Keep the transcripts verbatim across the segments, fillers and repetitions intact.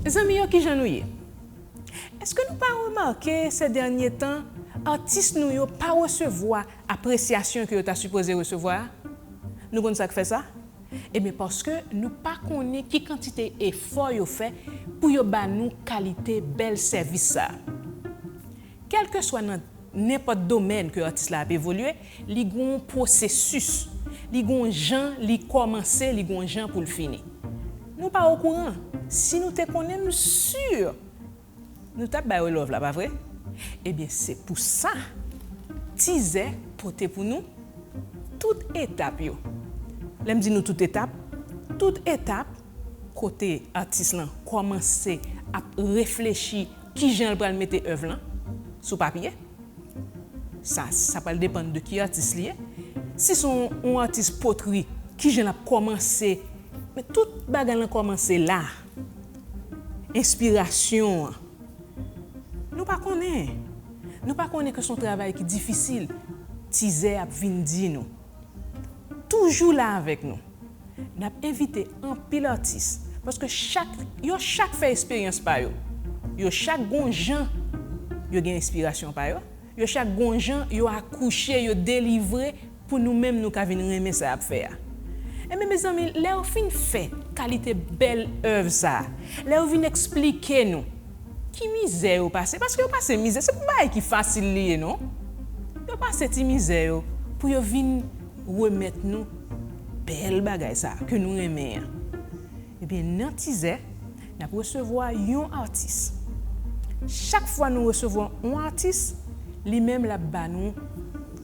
Mezanmi yo, kijan nou ye? Èske nou pa remake se dènye tan, atis nou yo pa resevwa apresyasyon ke yo ta sipoze resevwa a? Nou konn sa k fè sa? Ebyen, paske nou pa konnen ki kantite efò yo fè pou yo ba nou kalite bèl sèvis sa a. Kèlkeswa nan nenpòt domèn ke atis la ap evolye, li gon pwosesis, li gon jan li kòmanse, li gon jan pou l fini. Nou pa okouran. Si nou te konnen, m si nou t ap ba yo love la, pa vre? Ebyen, se pou sa Tizè pote pou nou tout etap yo. Lè m di nou tout etap, tout etap kote atis lan kòmanse ap reflechi kijan l pral mete èv lan sou papye. Sa, sa pral depann de ki atis li ye. Si se yon, yon atis potri, kijan l ap kòmanse? Men tout bagay lan kòmanse la. Enspirasyon an. Nou pa konnen. Nou pa konnen ke se yon travay ki difisil. Tizè ap vin di nou. Toujou la avèk nou. N ap envite anpil atis, paske chak, yo chak fè esperyans pa yo. Yo chak gon jan yo gen enspirasyon pa yo. Yo chak gon jan yo akouche, yo delivre pou nou menm nou ka vin renmen sa y ap fè a. Ebyen, mezanmi, lè yo fin fè kalite bèl èv sa a, lè yo vin eksplike nou ki mizè yo pase, paske yo pase mizè, se pou bagay ki fasil li ye, non? Yo pase ti mizè yo pou yo vin remèt nou bèl bagay sa a ke nou renmen an. Ebyen, nan Tizè, n ap resevwa yon atis. Chak fwa nou resevwa yon atis, li menm l ap ba nou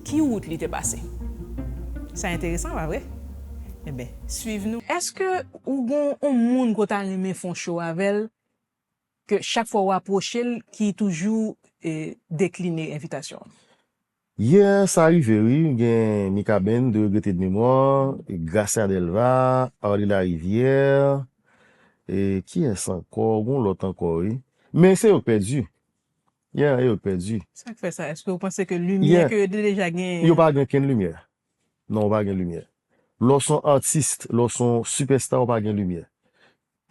ki wout li te pase. Sa enteresan, pa vre? Ebyen, swiv nou. Èske ou gon yon moun ke w ta renmen fè yon show avè l, ke chak fwa w apwoche l, ki toujou, e, dekline envitasyon an? Yè, sa rive, wi. Gen Mikaben de Regrete de Memwa, Gracia Delva, Arly Larivière, e kiyès ankò? Gon lòt ankò, wi. Men se yo k pèdi. Yè, e yo k pèdi. Sa k fè sa? Èske w panse ke limyè ke yo te deja genyen an? Yo pa gen kenn limyè. Non, yo pa gen limyè. Lè w se yon atis, lè w se yon sipèsta, ou pa gen limyè.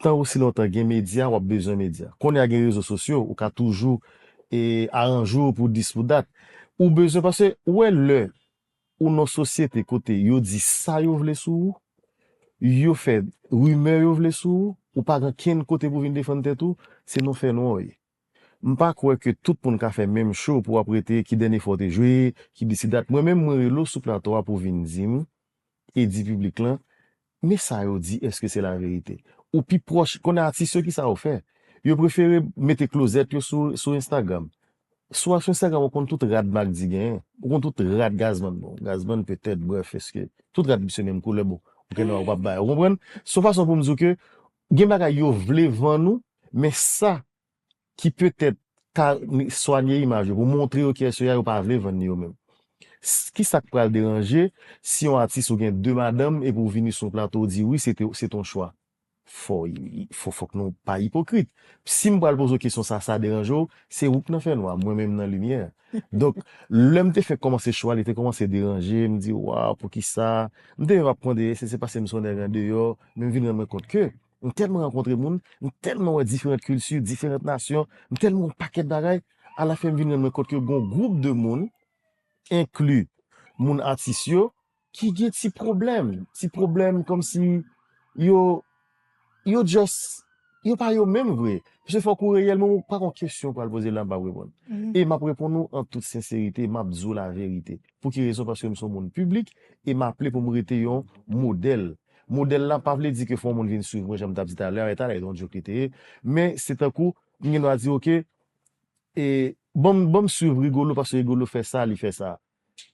Tan osi lontan gen medya, w ap bezwen medya. Kounye a gen rezo sosyo, ou ka toujou e, aranje w pou dis pou dat. Ou bezwen, paske ou wè lè ou nan sosyete kote yo di sa yo vle sou ou, yo fè rimè yo vle sou ou, ou pa gen kenn kote pou vin defann tèt ou, se nan fènwa w ye. M pa kwè ke tout moun ka fè menm show pou w ap rete ki dènye fwa w te jwe, ki dis ki dat. Mwen menm, mwen rele w sou plato a pou w vin di m, e di piblik lan, men sa yo di, èske se laverite? Ou pi pwòch, konnen atis yo, kisa yo fè? Yo prefere mete klozèt yo sou, sou Instagram. Sou, sou Instagram, ou konn tout rad Mack D genyen. Ou konn tout rad Gazman, bon, Gazman petèt, brèf, èske tout rad misye menm koulè, bon, ou gen dwa ou p ap bay. Ou konprann? Se yon fason pou m di w ke gen bagay yo vle vann ou, men sa ki petèt ka swanye imaj yo, pou montre yo kiyès yo ye, yo pa vle vann yo menm. Kisa k pral deranje si yon atis ou gen de madanm epi w vini sou yon plato ou di wi, se te, se te yon chwa? Fò, fò, fòk nou pa ipokrit. Si m pral poze w kesyon sa, sa deranje w, se ou k nan fènwa, mwen menm nan limyè. Donk, lè m te fèk kòmanse show a, li te kòmanse deranje, m di, waw, poukisa? M te menm ap mande, èske se paske m se yon nèg andeyò, men m vin rann mwen kont ke m tèlman rankontre moun, m tèlman wè diferan kilti, diferan nasyon, m tèlman wè yon pakèt bagay, alafen m vin rann mwen kont ke gon gwoup de moun, enkli moun atis yo, ki gen ti pwoblèm, ti pwoblèm kòmsi yo, yo just, yo pa yo menm vre. Paske fòk ou reyèl, men ou pa gon kesyon pral poze la, m p ap reponn. E m ap reponn ou an tout senserite, m ap di w laverite. Pou ki rezon? Paske m se yon moun piblik e m aple pou m rete yon modèl. Modèl la pa vle di ke fò yon moun vin swiv mwen, jan m t ap di talè a, e talè a, se yon joke li te ye. Men se tankou, m gen dwa di, oke, e, ban m, ban m swiv Rigolo, paske Rigolo fè sa, li fè sa.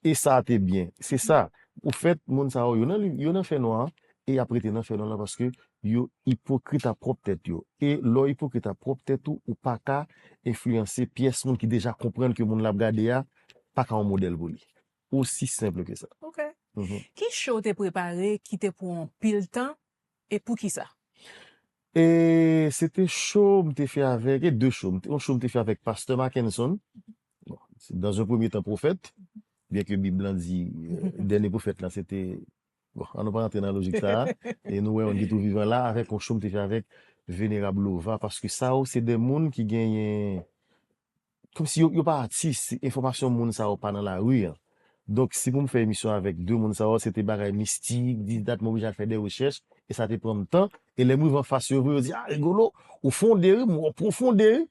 E sa a te byen. Se sa. Ofèt, moun sa yo, yo nan, yo nan fènwa a, e y ap rete nan fènwa la paske yo ipokrit a pwòp tèt yo. E lè w ipokrit a pwòp tèt ou, ou pa ka enfliyanse pyès moun ki deja konprann ke moun l ap gade a pa ka yon modèl pou li. Osi senp ke sa. Ok. Ki show w te prepare ki te pran anpil tan e poukisa? E se te show m te fè avèk, e de show, m te, yon show m te fè avèk Pastè Mackenson. Bon, c'est dans un premier temps pwofèt, byen ke Bib lan di, euh, dènye pwofèt lan se te, bon, an nou pa rantre nan lojik sa a, e nou wè yon ki tou vivan la, avèk yon show m te fè avèk Venerab Lova, paske sa yo se de moun ki genyen, kòmsi yo, yo pa atis, enfòmasyon moun sa yo pa nan lari an. Donk, si pou m fè emisyon avèk de moun sa yo, se te bagay mistik, dis dat, mwen oblije al fè de rechèch, e sa te pran m tan. E lè m rive anfas yo vre, yo di, "Ah, Rigolo, ou fonde, wi, m wè w pwofonde, wi."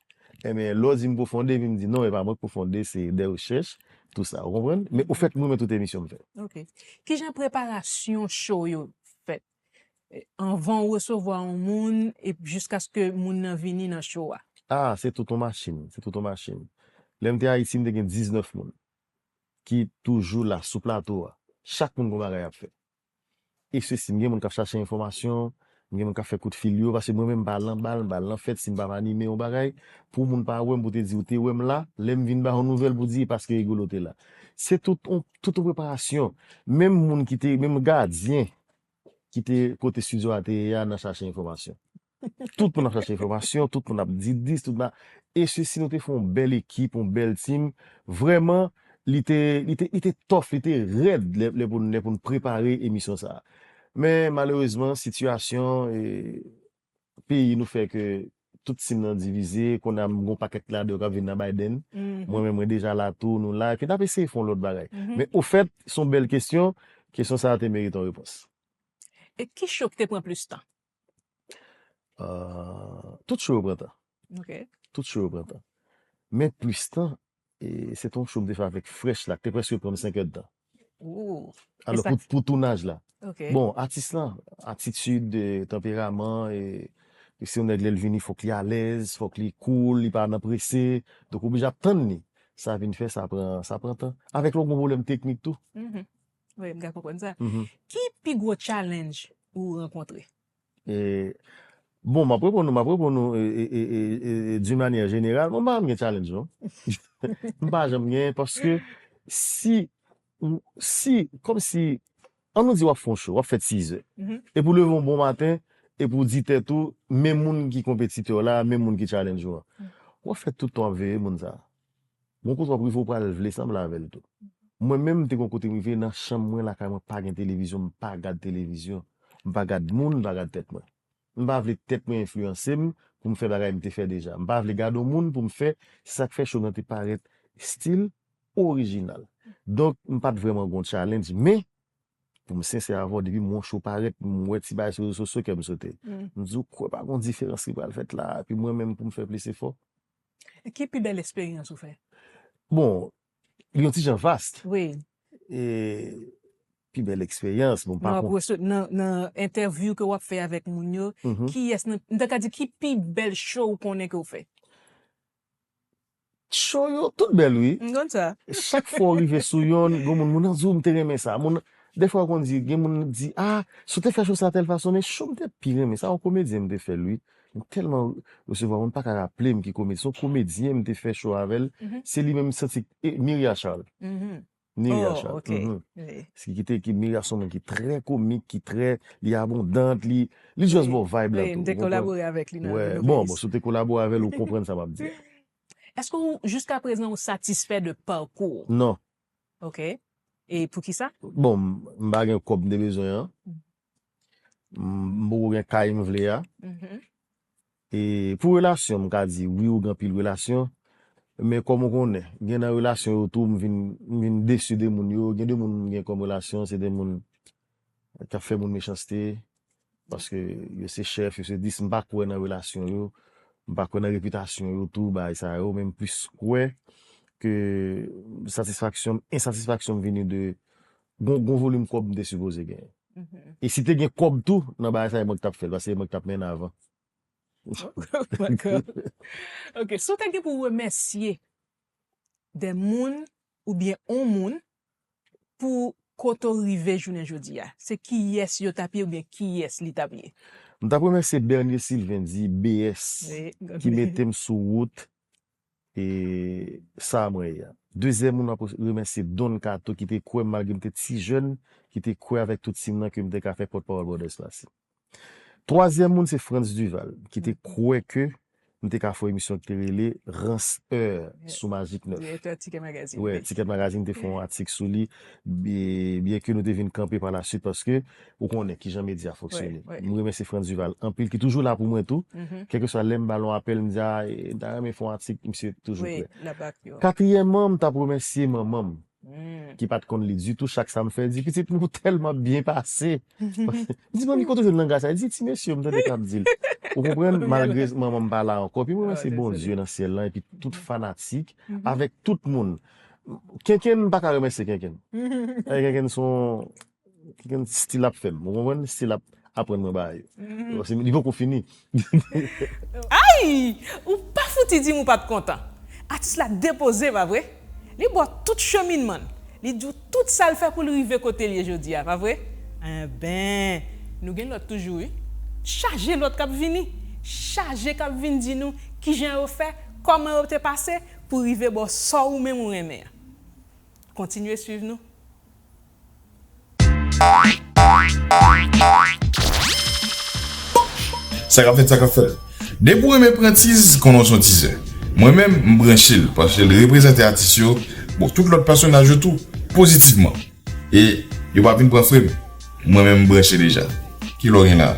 Ebyen, lè w di m pwofonde, epi m di, "Non, e pa mwen k pwofonde, se de rechèch, tou sa." Ou konprann? Men, ofèt, mwen renmen tout emisyon m fè. Ok. Kijan preparasyon show yo fèt? Eh, anvan w resevwa yon moun e jiskaske moun nan vini nan show a? Ah, se tout yon machin, se tout yon machin. Lè m te Ayiti, m te gen diznèf moun ki toujou la sou plato a. Chak moun gon bagay ap fè. E sesi, m gen moun k ap chache enfòmasyon, m gen moun k ap fè kout fil yo, paske mwen menm m pa lan bal, m pa lan fèt, si m pa anime yon bagay, pou moun pa wè m, pou te di ou te wè m la, lè m vin ba yon nouvèl pou di paske Rigolo te la. Se tout yon, tout yon preparasyon. Menm moun ki te, menm gadyen ki te kote estidyo a te ye a nan chache enfòmasyon. Tout moun ap chache enfòmasyon, tout moun ap di dis, tout moun ap... E sesi, nou te fè yon bèl ekip, yon bèl team. Vrèman, li te, li te, li te tough, li te rèd lè, lè pou n, lè pou n prepare emisyon sa a. Men malerezman, sitiyasyon e, peyi nou fè ke tout team nan divize. Kounye a, m gon pakèt ladan yo k ap vin nan Biden. Mwen menm, mwen deja la tou, nou la. Epi n ap eseye fè yon lòt bagay. Men ofèt, se yon bèl kesyon. Kesyon sa a te merite yon repons. E ki show ki te pran plis tan? Ah, tout show yo pran tan. Ok. Tout show yo pran tan. Men plis tan, e, se te yon show m te fè avèk Fresh la, ki te prèske pran m senk èdtan. Ooh. Alò, pou, pou tounaj la. Ok. Bon, atis lan, atitid, e, tanperaman, e, e se yon nèg lè l vini, fòk li alèz, fòk li cool, li pa nan prese. Donk, oblije ap tann li. Sa vin fè, sa pran, sa pran tan. Avèk lè w gon pwoblèm teknik tou. Mhm. Wi, m ka konprann sa. Mhm. Ki pi gwo challenge ou rankontre? E, bon, m ap reponn ou, m ap reponn ou e, e, e, e, e, d'une manière générale, bon, m pa janm gen challenge, non. M pa janm gen, paske si, ou- si, kòmsi, an nou di w ap fè yon show, w ap fè sizè. Mhm. E pou leve yon bon maten, e pou di tèt ou, men moun ki konpetitè w la, men moun ki challenge ou an. W ap fè tout tan w ap veye moun sa a. Gon kote w ap rive, ou pral vle sanble avè l tou. Mwen menm, m te gon kote m rive nan chanm mwen lakay mwen, pa gen televizyon, m pa gad televizyon. M pa gad moun, m pa gad tèt mwen. M pa vle tèt mwen enfliyanse m pou m fè bagay m te fè deja. M pa vle gade yon moun pou m fè, se sa k fè show nan te parèt stil orijinal. Donk, m pa t vrèman gon challenge, men pou m sensè avè w, depi m wè yon show parèt, m wè ti bagay sou rezo sosyo, kè m sote. M di, ou kwè pa gon diferans ki pral fèt la, epi mwen menm pou m fè plis efò? Ki pi bèl eksperyans ou fè? Bon, li yon ti jan vast. Wi. E, pi bèl eksperyans, bon, pa Nan, kon- pwoso- nan, nan entèvyou ke w ap fè avèk moun yo, Mhm. kiyès nan, m ta ka di ki pi bèl show ou konnen ke w fè? Show yo, tout bèl, wi. M konn sa. Chak fwa w rive sou yonn, gon moun, moun nan di w, m te renmen sa. Moun, dèfwa, w konn di, gen moun di, ah, si w te fè show sa tèl fason, men show m te pi renmen sa, yon komedyen m te fè l, wi. M tèlman resevwa, moun pa ka raple m ki komedyen. Se yon komedyen m te fè show avè l. Mhm. Se li menm, m santi, e, Miria Charles. Mhm. Miria Oh, Charles. ok. Mhm. Wi. Se ki te, ki Miria se yon moun ki trè komik, ki trè, li abondan, li, li just Wi. bon vibe la Wi, tou. m te Ou konprann? Kolabore avèk li nan Wè, Nouvel bon, Is. bon, si w te kolabore avè l, ou konprann sa m ap di. Èske w, jiska prezan, ou satisfè de pakou w? Non. Ok. E poukisa? Bon, m, m pa gen kòb m te bezwen an. M, m poko gen kay m vle a. Mhm. E pou relasyon, m ka di, wi, ou gen anpil relasyon. Men kòm ou konnen, gen nan relasyon yo tou, m vin, m vin desi de moun yo. Gen de moun m gen kòm relasyon, se de moun k ap fè moun mechanste. Paske yo se chèf, yo se dis, m pa kwè nan relasyon yo. M pa kwè nan repitasyon yo tou, bagay sa yo. Men m plis kwè ke satisfaksyon, ensatisfaksyon m vini de gon, gon volim kòb m te sipoze genyen. Mhm. E si te gen kòb tou, nan bagay sa, e mwen ki t ap fè l, paske e mwen ki t ap mennen avan. Dakò. Ok, si w ta gen pou remèsye de moun oubyen on moun pou kote w rive jounen jodi a, se kiyès yo t ap ye oubyen kiyès li t ap ye? M t ap remèsye Bernier Sylvain, di B S, Wi, ki mete m sou wout e sa mwen ye a. Dezyèm moun m ap remèsye Don Kato ki te kwè m malgre m te ti jèn, ki te kwè avèk tout team nan ke m te ka fè pòtpawòl Brothers Classic. Twazyèm moun se Frantz Duval ki te kwè ke m te ka fè yon emisyon ki te rele Ransè sou Magic nèf. Direktè Ticket Magazine. Wè, Ticket Magazine te fè yon atik sou li, byen, byen ke nou te vin kanpe pa la swit paske ou konnen kijan medya fonksyone. M remèsye Frantz Duval anpil ki toujou la pou mwen tou. Kèlkeswa lè m ba l yon apèl, m di a, m ta renmen fè yon atik, misye toujou prè. Katriyèmman, m t ap remèsye manman m ki pa t konn li ditou, chak sa m fè, di, pitit mwen, ou tèlman byen pase. M di, manmi, kote w jwenn langaj sa? Li di, ti mesye, m tande k ap di l. Ou konprann? Malgre manman m pa la ankò, epi m remèsye Bondye nan syèl lan, epi tout fanatik, avèk tout moun. Kenken, m pa ka remèsye Kenken. Kenken se yon, Kenken stil ap fè m, ou konprann? Stil ap aprann mwen bagay yo. Paske li poko fini. Ay! Ou pa fouti di m ou pa t kontan. Atis la depoze, pa vre? Li ba w tout cheminman l. Li di w tout sa l fè pou l rive kote l ye jodi a, pa vre? Enben, nou gen lòt toujou, wi. Chaje lòt k ap vini. Chaje k ap vin di nou kijan yo fè, kòman yo te pase pou rive ba w sa ou menm ou renmen an. Kontinye swiv nou. Sa k ap fèt, sa k ap fèt. Depi w renmen pran tiz, konnen w se yon tizè. Mwen menm, m branche l, paske l reprezante atis yo, bon, tout lòt pèsonaj yo tou, pozitivman. E yo pa vin pran fre m. Mwen menm, m branche deja. Kilè w gen la?